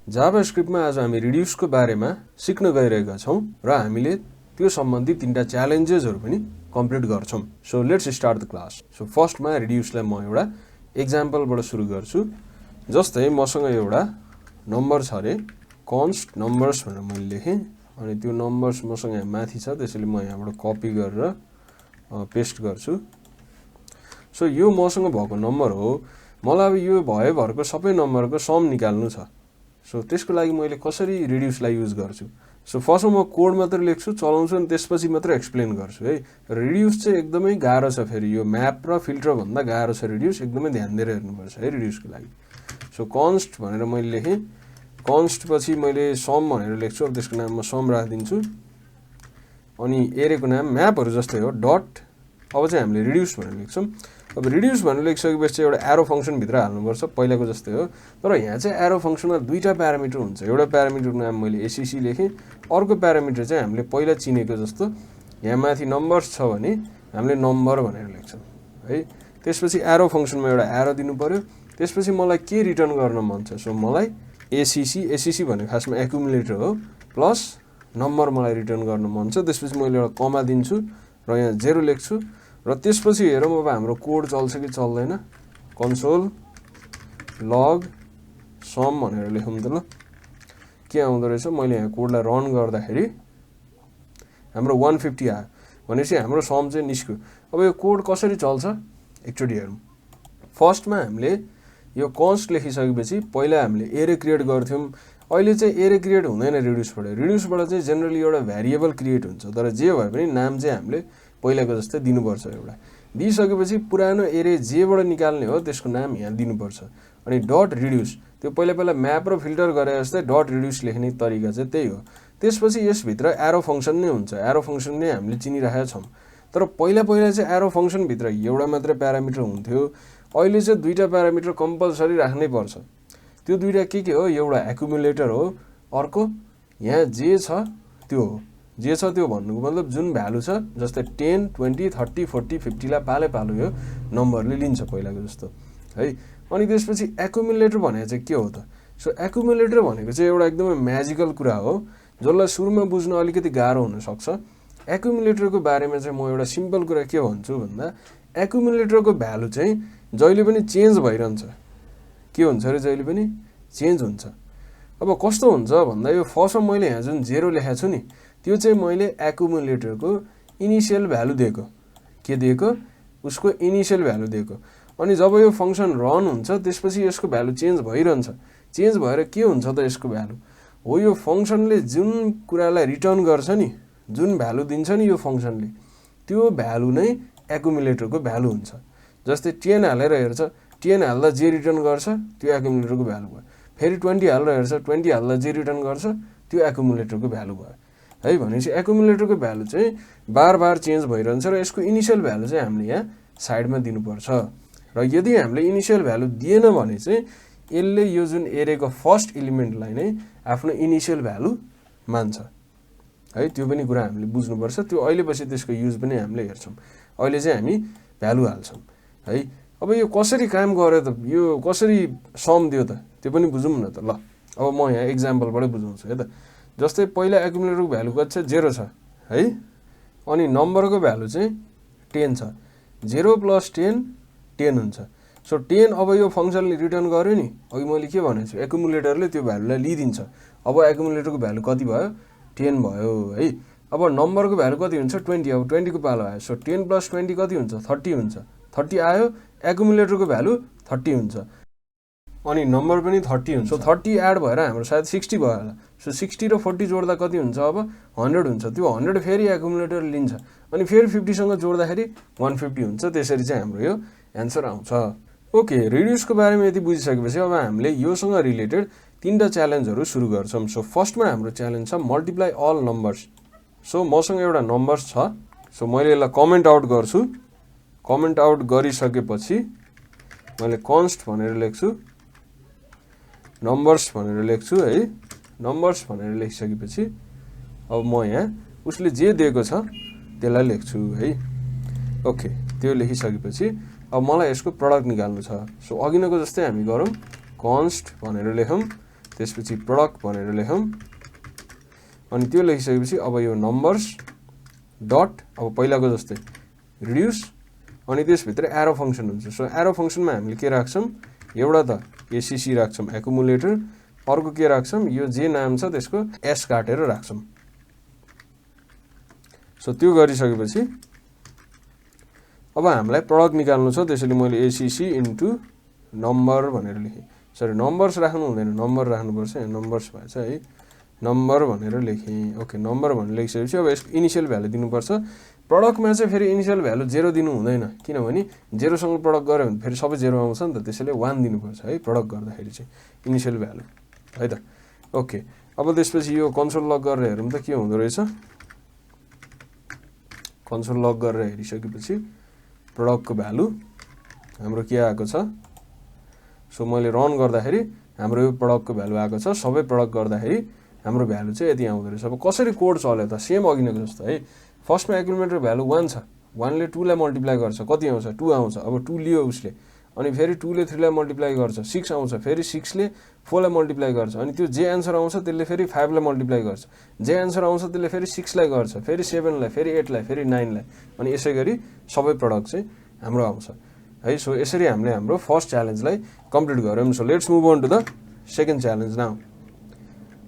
जाभास्क्रिप्टमा आज हामी रिड्युसको बारेमा सिक्न गइरहेका छौं र हामीले त्यो सम्बन्धी तीनटा च्यालेन्जेसहरु पनि कम्प्लिट गर्छौं। So let's start the class. So फर्स्टमा रिड्युसलाई म एउटा एक्जाम्पलबाट सुरु गर्छु। जस्तै मसँग एउटा नम्बर छ रे, कन्स्ट नम्बर्स भनेर मैले लेखे अनि त्यो नम्बर्स मसँग यहाँ माथि छ, त्यसैले म यहाँबाट कपी गरेर पेस्ट गर्छु। सो यो मसँग भएको नम्बर हो। मलाई अब यो भरको सबै नम्बरको सम निकाल्नु छ। सो त्यसको लागि मैले कसरी रिड्युसलाई युज गर्छु। सो फर्स्टमा म कोड मात्र लेख्छु, चलाउँछु अनि त्यसपछि मात्र एक्सप्लेन गर्छु है। रिड्युस चाहिँ एकदमै गाह्रो छ, फेरि यो म्याप र फिल्टर भन्दा गाह्रो छ रिड्युस, एकदमै ध्यान दिएर हेर्नुपर्छ है रिड्युसको लागि। सो कन्स्ट भनेर मैले लेखेँ, कन्स्ट पछि मैले सम भनेर लेख्छु, अब त्यसको नाम म सम राखिदिन्छु। अनि एरेको नाम म्यापहरु जस्तै हो, डट। अब चाहिँ हामीले रिड्युस भनेर लेख्छौं। अब रिड्युस भनेर लेखिसकेपछि चाहिँ एउटा एरो फंक्सन भित्र हाल्नुपर्छ, पहिलाको जस्तै हो। तर यहाँ चाहिँ एरो फंक्सनमा दुईटा प्यारामिटर हुन्छ। एउटा प्यारामिटरको नाम मैले एसीसी लेखेँ, अर्को प्यारामिटर चाहिँ हामीले पहिला चिनेको जस्तो यहाँ माथि नम्बर्स छ भने हामीले नम्बर भनेर लेख्छौं है। त्यसपछि एरो फंक्सनमा एउटा एरो दिनु पर्यो। त्यसपछि मलाई के रिटर्न गर्न मन छ, सो मलाई एसीसी भनेको खासमा एक्युमुलेटर हो, प्लस नम्बर मलाई रिटर्न गर्न मन छ। त्यसपछि मैले एउटा कमा दिन्छु र यहाँ 0 लेख्छु र त्यसपछि हेरौँ अब हाम्रो कोड चल्छ कि चल्दैन। कन्सोल लग सम भनेर लेखौँ त ल, के आउँदो रहेछ। मैले यहाँ कोडलाई रन गर्दाखेरि हाम्रो 150 आयो भनेपछि हाम्रो सम चाहिँ निस्क्यो। अब यो कोड कसरी चल्छ एकचोटि हेरौँ। फर्स्टमा हामीले यो कन्स्ट लेखिसकेपछि पहिला हामीले एरे क्रिएट गर्थ्यौं। अहिले चाहिँ एरे क्रिएट हुँदैन रिड्युसबाट। रिड्युसबाट चाहिँ जनरली एउटा भेरिएबल क्रिएट हुन्छ, तर जे भए पनि नाम चाहिँ हामीले पहिलाको जस्तै दिनुपर्छ। एउटा दिइसकेपछि पुरानो एरे जेबाट निकाल्ने हो त्यसको नाम यहाँ दिनुपर्छ। अनि डट रिड्युस, त्यो पहिला म्याप र फिल्टर गरे जस्तै डट रिड्युस लेख्ने तरिका चाहिँ त्यही हो। त्यसपछि यसभित्र एरो फंक्सन नै हुन्छ। एरो फंक्सन नै हामीले चिनिरहेका छौं। तर पहिला चाहिँ एरो फंक्सन भित्र एउटा मात्र प्यारामिटर हुन्थ्यो। अहिले चाहिँ दुईटा प्यारामिटर कम्पलसरी राख्नै पर्छ। त्यो दुईटा के हो, एउटा एक्युमुलेटर हो, अर्को यहाँ जे छ त्यो हो। जे छ त्यो भन्नुको मतलब जुन भ्यालु छ, जस्तै 10 20 30 40 50 लाई पालो यो नम्बरले लिन्छ पहिलाको जस्तो है। अनि त्यसपछि एक्युमुलेटर भनेको चाहिँ के हो त। सो एक्युमुलेटर भनेको चाहिँ एउटा एकदमै म्याजिकल कुरा हो, जसलाई सुरुमा बुझ्न अलिकति गाह्रो हुन सक्छ। एक्युमुलेटरको बारेमा चाहिँ म एउटा सिम्पल कुरा के भन्छु भन्दा, एक्युमुलेटरको भ्यालु चाहिँ जहिले पनि चेन्ज भइरहन्छ। के हुन्छ रे, जहिले पनि चेन्ज हुन्छ। अब कस्तो हुन्छ भन्दा यो फर्स्टमा मैले यहाँ जुन 0 लेखेको छु नि, त्यो चाहिँ मैले एक्युमुलेटरको इनिशियल भ्यालु दिएको। के दिएको, उसको इनिशियल भ्यालु दिएको। अनि जब यो फंक्सन रन हुन्छ त्यसपछि यसको भ्यालु चेन्ज भइरहन्छ। चेन्ज भएर के हुन्छ त यसको भ्यालु हो, यो फंक्सनले जुन कुरालाई रिटर्न गर्छ नि, जुन भ्यालु दिन्छ नि यो फंक्सनले, त्यो भ्यालु नै एक्युमुलेटरको भ्यालु हुन्छ। जस्तै 10 हालेर हेर्छ, 10 हाल्दा जे रिटर्न गर्छ त्यो एक्युमुलेटरको भ्यालु भयो। फेरि 20 हालेर हेर्छ, 20 हाल्दा जे रिटर्न गर्छ त्यो एक्युमुलेटरको भ्यालु भयो है। भनेपछि एक्युमुलेटरको भ्यालु चाहिँ बार चेन्ज भइरहन्छ र यसको इनिशियल भ्यालु चाहिँ हामीले यहाँ साइडमा दिनुपर्छ। र यदि हामीले इनिशियल भ्यालु दिएन भने चाहिँ यसले यो जुन एरेको फर्स्ट एलिमेन्टलाई नै आफ्नो इनिशियल भ्यालु मान्छ है। त्यो पनि कुरा हामीले बुझ्नुपर्छ। त्यो अहिले पछि त्यसको युज पनि हामीले हेर्छौं। अहिले चाहिँ हामी भ्यालु हाल्छौं है। अब यो कसरी काम गर्यो त, यो कसरी सम दियो त, त्यो पनि बुझौँ न त ल। अब म यहाँ एक्जाम्पलबाटै बुझाउँछु है त। जस्तै पहिला एक्युमुलेटरको भ्यालु कति छ, 0 छ है। अनि नम्बरको भ्यालु चाहिँ 10 छ। 0 + 10 10 हुन्छ। सो 10 अब यो फंक्सनले रिटर्न गर्यो नि, अघि मैले के भनेको छु, एक्युमुलेटरले त्यो भ्यालुलाई लिइदिन्छ। अब एक्युमुलेटरको भ्यालु कति भयो, 10 भयो है। अब नम्बरको भ्यालु कति हुन्छ, 20। अब 20 को पालो आयो। सो 10 + 20 कति हुन्छ, 30 हुन्छ। 30 आयो, एक्युमुलेटरको भ्यालु 30 हुन्छ। अनि नम्बर पनि 30 हुन्छ। सो 30 एड भएर हाम्रो सायद 60 भयो होला। सो 60 र 40 जोड्दा कति हुन्छ, अब 100 हुन्छ। त्यो 100 फेरि एक्युमुलेटर लिन्छ अनि फेरि 50 सँग जोड्दाखेरि 150 हुन्छ। त्यसरी चाहिँ हाम्रो यो एन्सर आउँछ। ओके, रिड्युसको बारेमा यति बुझिसकेपछि अब हामीले योसँग रिलेटेड तीनटा च्यालेन्जहरु सुरु गर्छौं। सो फर्स्टमा हाम्रो च्यालेन्ज छ मल्टिप्लाई अल नम्बर्स। सो मसँग एउटा नम्बर्स छ। सो मैले यसलाई कमेन्ट आउट गर्छु। कमेन्ट आउट गरिसकेपछि मैले कन्स्ट भनेर लेख्छु, नम्बर्स भनेर लेख्छु है। नम्बर्स भनेर लेखिसकेपछि अब म यहाँ उसले जे दिएको छ त्यसलाई लेख्छु है। ओके, त्यो लेखिसकेपछि अब मलाई यसको प्रडक्ट निकाल्नु छ। सो अघिनको जस्तै हामी गरौँ, कन्स्ट भनेर लेखौँ। त्यसपछि प्रोडक्ट भनेर लेखौँ अनि त्यो लेखिसकेपछि अब यो नम्बर्स डट अब पहिलाको जस्तै रिड्युस अनि त्यसभित्र एरो फंक्सन हुन्छ सो एरो फंक्सनमा हामीले के राख्छौं एउटा त एसीसी राख्छौं एकुमुलेटर अर्को के राख्छौं यो जे नाम छ त्यसको एस काटेर राख्छौं सो त्यो गरिसकेपछि अब हामीलाई प्रोडक्ट निकाल्नु छ त्यसैले मैले एसीसी इन्टु नम्बर भनेर लेखेँ सरी नम्बर्स राख्नु हुँदैन नम्बर राख्नुपर्छ यहाँ नम्बर्स भएछ है नम्बर भनेर लेखेँ ओके नम्बर भनेर लेखिसकेपछि अब यसको इनिशियल भ्यालु दिनुपर्छ प्रोडक्टमा चाहिँ फेरि इनिशियल भ्यालु 0 दिनु हुँदैन किनभने 0 सँग प्रोडक्ट गर्यो भने फेरि सबै 0 आउँछ नि त त्यसैले 1 दिनुपर्छ है प्रोडक्ट गर्दाखेरि चाहिँ इनिशियल भ्यालु है त ओके अब त्यसपछि यो कन्सोल लग गरेर हेरौँ त के हुँदो रहेछ कन्सोल लग गरेर हेरिसकेपछि प्रोडक्टको भ्यालु हाम्रो के आएको छ सो मैले रन गर्दाखेरि हाम्रो यो प्रोडक्टको भ्यालु आएको छ सबै प्रोडक्ट गर्दाखेरि हाम्रो भ्यालु चाहिँ यति आउँदो रहेछ अब कसरी कोड चल्यो त सेम अघिनको जस्तो है फर्स्टमा एक्युमुलेटर भ्यालु 1 छ 1 ले 2 लाई मल्टिप्लाई गर्छ कति आउँछ 2 आउँछ अब 2 लियो उसले अनि फेरि 2 ले 3 लाई मल्टिप्लाई गर्छ 6 आउँछ फेरि 6 ले 4 लाई मल्टिप्लाई गर्छ अनि त्यो जे आन्सर आउँछ त्यसले फेरि 5 लाई मल्टिप्लाई गर्छ जे आन्सर आउँछ त्यसले फेरि 6 लाई गर्छ फेरि 7 लाई फेरि 8 लाई फेरि 9 लाई अनि यसै गरी सबै प्रोडक्ट चाहिँ हाम्रो आउँछ है सो यसरी हामीले हाम्रो फर्स्ट च्यालेन्जलाई कम्प्लिट गर्यौं so let's move on to the second challenge now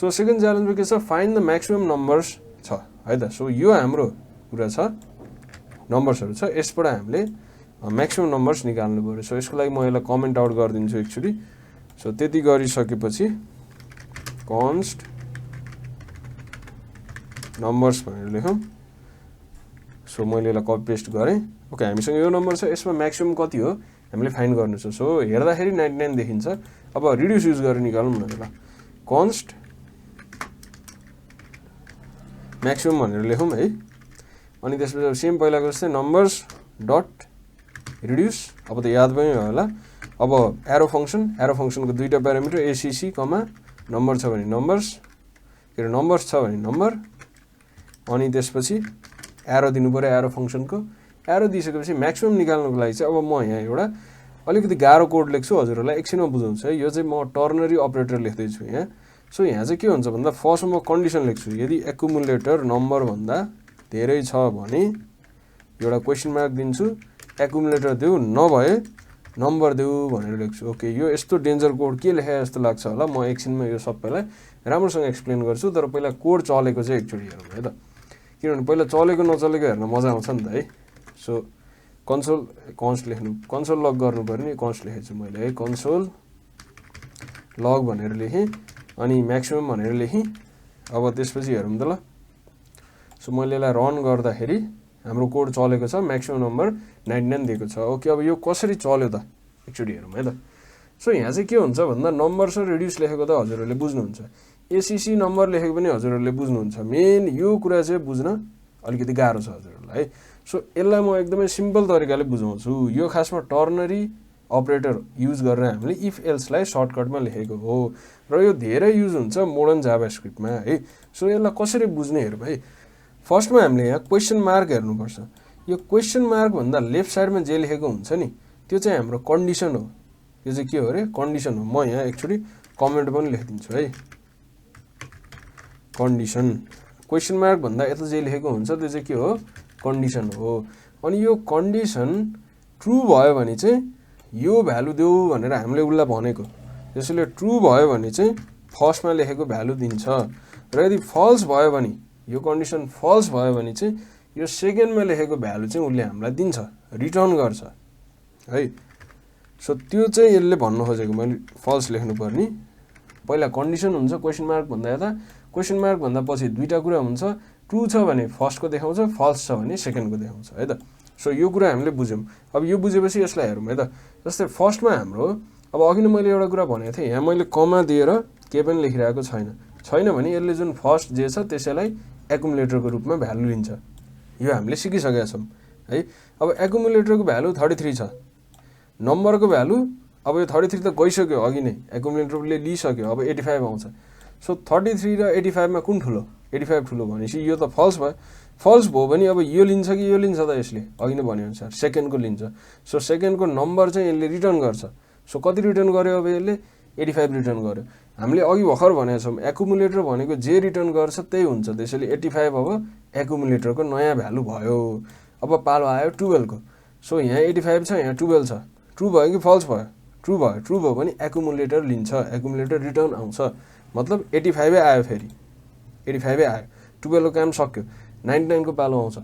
so second च्यालेन्जमा के छ फाइन्ड द म्याक्सिमम नम्बर्स छ है त सो यो हाम्रो कुरा छ नम्बर्सहरु छ यसबाट हामीले म्याक्सिमम नम्बर्स निकाल्नु पर्यो सो यसको लागि म यसलाई कमेन्ट आउट गरिदिन्छु एक्चुअली सो त्यति गरिसकेपछि कन्स्ट नम्बर्स भनेर लेखौं सो मैले यसलाई कपी पेस्ट गरे ओके हामीसँग यो नम्बर छ यसमा म्याक्सिमम कति हो हामीले फाइन्ड गर्नु छ सो हेर्दाखेरि 99 देखिन्छ अब रिड्युस युज गरेर निकालौं न ल कन्स्ट म्याक्सिमम भनेर लेखौं है अनि त्यसपछि सेम पहिलाको जस्तै नम्बर्स डट रिड्युस अब त याद पनि होला अब एरो फंक्सनको दुईटा प्यारामिटर एसीसी कमा नम्बर छ भने नम्बर्स के नम्बर्स छ भने नम्बर अनि त्यसपछि एरो दिनु पर्यो एरो फंक्सनको एरो दिइसकेपछि म्याक्सिमम निकाल्नको लागि चाहिँ अब म यहाँ एउटा अलिकति गाह्रो कोड लेख्छु हजुरहरुलाई एकछिनमा बुझाउँछु है यो चाहिँ म टर्नरी अपरेटर लेख्दै छु यहाँ सो यहाँ चाहिँ के हुन्छ भन्दा फर्स्टमा म कन्डिसन लेख्छु यदि एक्युमुलेटर नम्बर भन्दा धेरै छ भने एउटा क्वेशन मार्क दिन्छु एक्युमुलेटर देऊ नभए नम्बर देऊ भनेर लेख्छु ओके यो यस्तो डेन्जर कोड के लेखे जस्तो लाग्छ होला म एकछिनमा यो सबैलाई राम्रोसँग एक्सप्लेन गर्छु तर पहिला कोड चलेको चाहिँ एकचोटी हेरौँ है त किनभने पहिला चलेको नचलेको हेर्न मजा आउँछ नि त है सो कन्स्ट लेख्नु कन्सोल लग गर्नु पर्ने कन्स्ट लेखेछु मैले है कन्सोल लग भनेर लेखेँ अनि म्याक्सिमम भनेर लेखेँ अब त्यसपछि हेरौँ त ल सो मैले यसलाई रन गर्दाखेरि हाम्रो कोड चलेको छ म्याक्सिमम नम्बर 99 दिएको छ ओके अब यो कसरी चल्यो त एकचोटी हेरौँ है त सो यहाँ चाहिँ के हुन्छ भन्दा नम्बर्स र रिड्युस लेखेको त हजुरहरुले बुझ्नुहुन्छ एसीसी नम्बर लेखेको पनि हजुरहरुले बुझ्नुहुन्छ मेन यो कुरा चाहिँ बुझ्न अलिकति गाह्रो छ हजुरहरुलाई है सो यसलाई म एकदमै सिम्पल तरिकाले बुझाउँछु यो खासमा टर्नरी अपरेटर युज गरेर हामीले इफ एल्स लाई सर्टकटमा लेखेको हो र यो धेरै युज हुन्छ मोडर्न जाभास्क्रिप्टमा है सो यसलाई कसरी बुझ्ने हेरौँ है फर्स्टमा हामीले यहाँ क्वेशन मार्क हेर्नुपर्छ यो क्वेशन मार्क भन्दा लेफ्ट साइडमा जे लेखेको हुन्छ नि त्यो चाहिँ हाम्रो कन्डिसन हो यो चाहिँ के हो रे कन्डिसन हो म यहाँ एकचोटी कमेन्ट पनि लेखिदिन्छु है कन्डिसन क्वेशन मार्क भन्दा यता जे लेखेको हुन्छ त्यो चाहिँ के हो कन्डिसन हो अनि यो कन्डिसन ट्रु भयो भने चाहिँ यो भ्यालु देऊ भनेर हामीले उल्ला भनेको त्यसैले ट्रु भयो भने चाहिँ फर्स्टमा लेखेको भ्यालु दिन्छ र यदि फल्स भयो भने यो कन्डिसन फल्स भयो भने चाहिँ यो सेकेन्डमा लेखेको भ्यालु चाहिँ उले हामीलाई दिन्छ रिटर्न गर्छ है सो त्यो चाहिँ यसले भन्नु खोजेको मैले फल्स लेख्नु पर्ने पहिला कन्डिसन हुन्छ क्वेशन मार्क भन्दा यता क्वेशन मार्क भन्दा पछि दुईटा कुरा हुन्छ ट्रु छ भने फर्स्टको देखाउँछ फल्स छ भने सेकेन्डको देखाउँछ है त सो यो कुरा हामीले बुझ्यौं अब यो बुझेपछि यसलाई हेरौँ है त जस्तै फर्स्टमा हाम्रो अब अघि नै मैले एउटा कुरा भनेको थिएँ यहाँ मैले कमा दिएर के पनि लेखिरहेको छैन भने यसले जुन फर्स्ट जे छ त्यसैलाई एक्युमुलेटरको रूपमा भ्यालु लिन्छ यो हामीले सिकिसकेका छौं है अब एक्युमुलेटरको भ्यालु 33 छ नम्बरको भ्यालु अब यो 33 त गइसक्यो अघि नै एक्युमुलेटरले लिइसक्यो अब 85 आउँछ सो 33 र 85 मा कुन ठुलो 85 ठुलो भनेपछि यो त फल्स भयो फल्स भयो भने अब यो लिन्छ कि यो लिन्छ त यसले अघि नै भने अनुसार सेकेन्डको लिन्छ सो सेकेन्डको नम्बर चाहिँ यसले रिटर्न गर्छ सो कति रिटर्न गर्यो अब यसले 85 रिटर्न गर्यो। हामीले अघि भर्खर भनेको छौँ एकुमुलेटर भनेको जे रिटर्न गर्छ त्यही हुन्छ, त्यसैले 85 अब एकुमुलेटरको नयाँ भ्यालु भयो। अब पालो आयो 12 को। सो यहाँ 85 छ, यहाँ 12 छ, ट्रु भयो कि फल्स भयो? ट्रु भयो। ट्रु भयो भने एकुमुलेटर लिन्छ, एकुमुलेटर रिटर्न आउँछ, मतलब 85 आयो, फेरि 85 आयो, 12 को काम सक्यो, 99 को पालो आउँछ।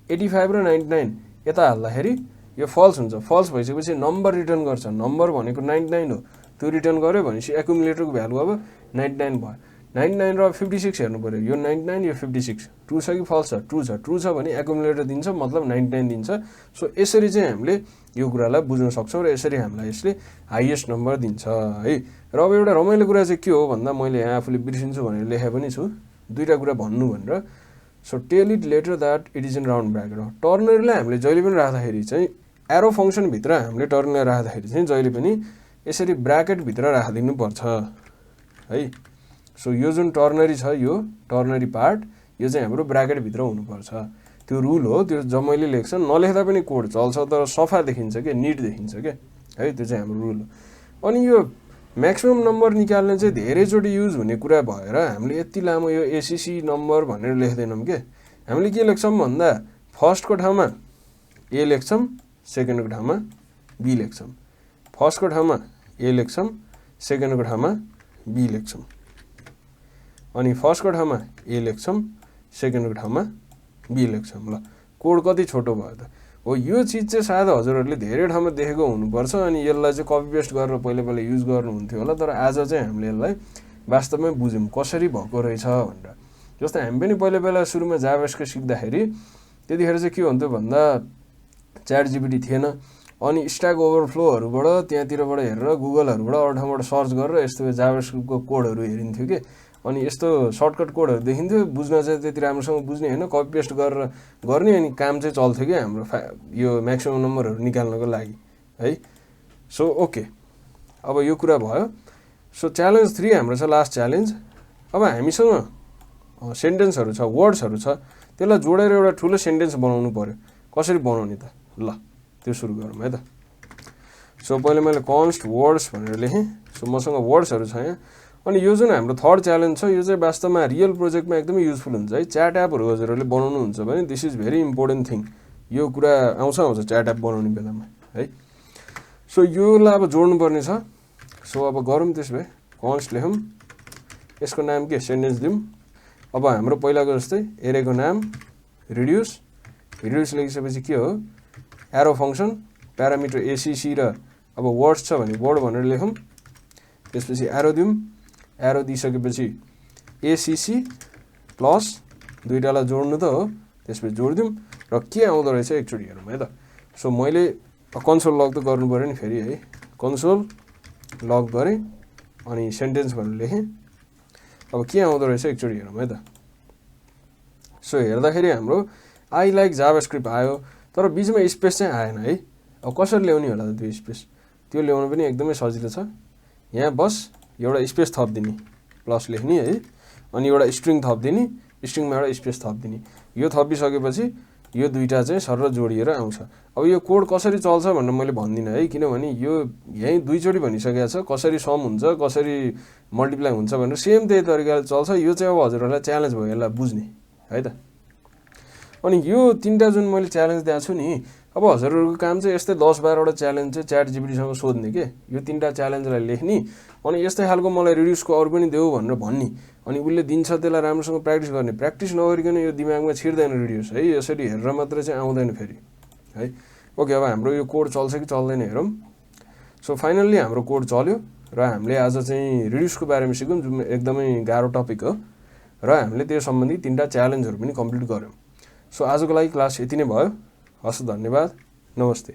85 र 99 यता हाल्दाखेरि यो फल्स हुन्छ। फल्स भइसकेपछि नम्बर रिटर्न गर्छ, नम्बर भनेको 99 हो, त्यो रिटर्न गर्यो भनेपछि एकुमुलेटरको भ्यालु अब 99 भयो। 99 र 56 हेर्नु पर्यो, यो 99 यो 56 ट्रु छ कि फल्स छ? ट्रु छ। ट्रु छ भने एकुमुलेटर दिन्छ, मतलब 99 दिन्छ। सो यसरी चाहिँ हामीले यो कुरालाई बुझ्न सक्छौँ र यसरी हामीलाई यसले हाइएस्ट नम्बर दिन्छ है। र अब एउटा रमाइलो कुरा चाहिँ के हो भन्दा मैले यहाँ आफूले बिर्सिन्छु भनेर लेखे पनि छु, दुईवटा कुरा भन्नु भनेर। So tell it later that it is in round bracket हो। टर्नरीलाई हामीले जहिले पनि राख्दाखेरि चाहिँ एरो फङ्सनभित्र हामीले टर्नरी राख्दाखेरि चाहिँ जहिले पनि यसरी ब्राकेटभित्र राखिदिनु पर्छ है। सो यो जुन टर्नरी छ, यो टर्नरी पार्ट, यो चाहिँ हाम्रो ब्राकेटभित्र हुनुपर्छ। त्यो रुल हो, त्यो जम्मैले लेख्छ, नलेख्दा पनि कोड चल्छ, तर सफा देखिन्छ क्या, निट देखिन्छ क्या है, त्यो चाहिँ हाम्रो रुल हो। अनि यो म्याक्सिमम नम्बर निकाल्ने चाहिँ धेरैचोटि युज हुने कुरा भएर हामीले यति लामो यो एसिसी नम्बर भनेर लेख्दैनौँ के। हामीले के लेख्छौँ भन्दा फर्स्टको ठाउँमा ए लेख्छौँ, सेकेन्डको ठाउँमा बी लेख्छौँ, फर्स्टको ठाउँमा ए लेख्छौँ, सेकेन्डको ठाउँमा बी लेख्छौँ, अनि फर्स्टको ठाउँमा ए लेख्छौँ, सेकेन्डको ठाउँमा बी लेख्छौँ। ल कोड कति छोटो भयो त हो। यो चिज चाहिँ सायद हजुरहरूले धेरै ठाउँमा देखेको हुनुपर्छ, अनि यसलाई चाहिँ कपी पेस्ट गरेर पहिला युज गर्नुहुन्थ्यो होला, तर आज चाहिँ हामीले यसलाई वास्तवमै बुझ्यौँ कसरी भएको रहेछ भनेर। जस्तै हामी पनि पहिला सुरुमा जाभास्क्रिप्ट सिक्दाखेरि त्यतिखेर चाहिँ के हुन्थ्यो भन्दा च्याट जिपिटी थिएन, अनि स्ट्याक ओभरफ्लोहरूबाट त्यहाँतिरबाट हेरेर गुगलहरूबाट अरू ठाउँबाट सर्च गरेर यस्तो जाभास्क्रिप्टको कोडहरू हेरिन्थ्यो कि, अनि यस्तो सर्टकट कोडहरू देखिन्थ्यो, बुझ्न चाहिँ त्यति राम्रोसँग बुझ्ने होइन, कपी पेस्ट गरेर गर्ने, अनि काम चाहिँ चल्थ्यो कि हाम्रो यो म्याक्सिमम नम्बरहरू निकाल्नको लागि है। सो ओके, अब यो कुरा भयो। सो च्यालेन्ज 3 हाम्रो छ लास्ट च्यालेन्ज। अब हामीसँग सेन्टेन्सहरू छ, वर्ड्सहरू छ, त्यसलाई जोडेर एउटा ठुलो सेन्टेन्स बनाउनु पर्यो। कसरी बनाउने त? ल त्यो सुरु गरौँ है त। सो पहिले मैले कन्स्ट वर्ड्स भनेर लेखेँ। सो मसँग वर्ड्सहरू छ यहाँ। अनि यो जुन हाम्रो थर्ड च्यालेन्ज छ, यो चाहिँ वास्तवमा रियल प्रोजेक्टमा एकदमै युजफुल हुन्छ है। च्याट एपहरू हजुरहरूले बनाउनुहुन्छ भने this is very important thing. यो कुरा आउँछ च्याट एप बनाउने बेलामा है। सो योलाई अब जोड्नुपर्ने छ। सो अब गरौँ त्यसो भए, कन्स्ट लेखौँ, यसको नाम के सेन्टेन्स दिउँ। अब हाम्रो पहिलाको जस्तै एरेको नाम रिड्युस, रिड्युस लेखिसकेपछि के हो एरो फङ्सन, प्यारामिटर एसिसी र अब वर्ड्स छ भने वर्ड भनेर लेखौँ, त्यसपछि एरो दिउँ, एरो दिइसकेपछि एसिसी प्लस दुईटालाई जोड्नु त हो, त्यसपछि जोडिदिउँ र के आउँदो रहेछ एकचोटि हेरौँ है त। सो मैले कन्सोल लग त गर्नु पऱ्यो नि फेरि है, कन्सोल लग गरेँ अनि सेन्टेन्स भनेर लेखेँ। अब के आउँदो रहेछ एकचोटि हेरौँ है त। सो हेर्दाखेरि हाम्रो आई लाइक जाभास्क्रिप्ट आयो, तर बिचमा स्पेस चाहिँ आएन है। अब कसरी ल्याउने होला त त्यो स्पेस? त्यो ल्याउनु पनि एकदमै सजिलो छ। यहाँ बस एउटा स्पेस थपिदिने, प्लस लेख्ने है, अनि एउटा स्ट्रिङ थपिदिने, स्ट्रिङमा एउटा स्पेस थपिदिने। यो थपिसकेपछि यो दुईटा चाहिँ सरर जोडिएर आउँछ। अब यो कोड कसरी चल्छ भनेर मैले भन्दिनँ है, किनभने यो यहीँ दुईचोटि भनिसकेको छ कसरी सम हुन्छ, कसरी मल्टिप्लाई हुन्छ भनेर, सेम त्यही तरिकाले चल्छ। यो चाहिँ अब हजुरहरूलाई च्यालेन्ज भयो यसलाई बुझ्ने है त। अनि यो तिनवटा जुन मैले च्यालेन्ज दिएको छु नि, अब हजुरहरूको काम चाहिँ यस्तै 10-12वटा च्यालेन्ज चाहिँ च्याट जिपिटीसँग सोध्ने के। यो तिनवटा च्यालेन्जलाई लेख्ने, अनि यस्तै खालको मलाई रिड्युसको अरू पनि देऊ भनेर भन्ने, अनि उसले दिन्छ त्यसलाई राम्रोसँग प्र्याक्टिस गर्ने। प्र्याक्टिस नगरिकन यो दिमागमा छिर्दैन रिड्युस है, यसरी हेरेर मात्र चाहिँ आउँदैन फेरि है। ओके, अब हाम्रो यो कोड चल्छ कि चल्दैन हेरौँ। सो फाइनल्ली हाम्रो कोड चल्यो र हामीले आज चाहिँ रिड्युसको बारेमा सिक्यौँ, जुन एकदमै गाह्रो टपिक हो, र हामीले त्यो सम्बन्धी तिनवटा च्यालेन्जहरू पनि कम्प्लिट गऱ्यौँ। सो आजको लागि क्लास यति नै भयो। हस्, धन्यवाद, नमस्ते।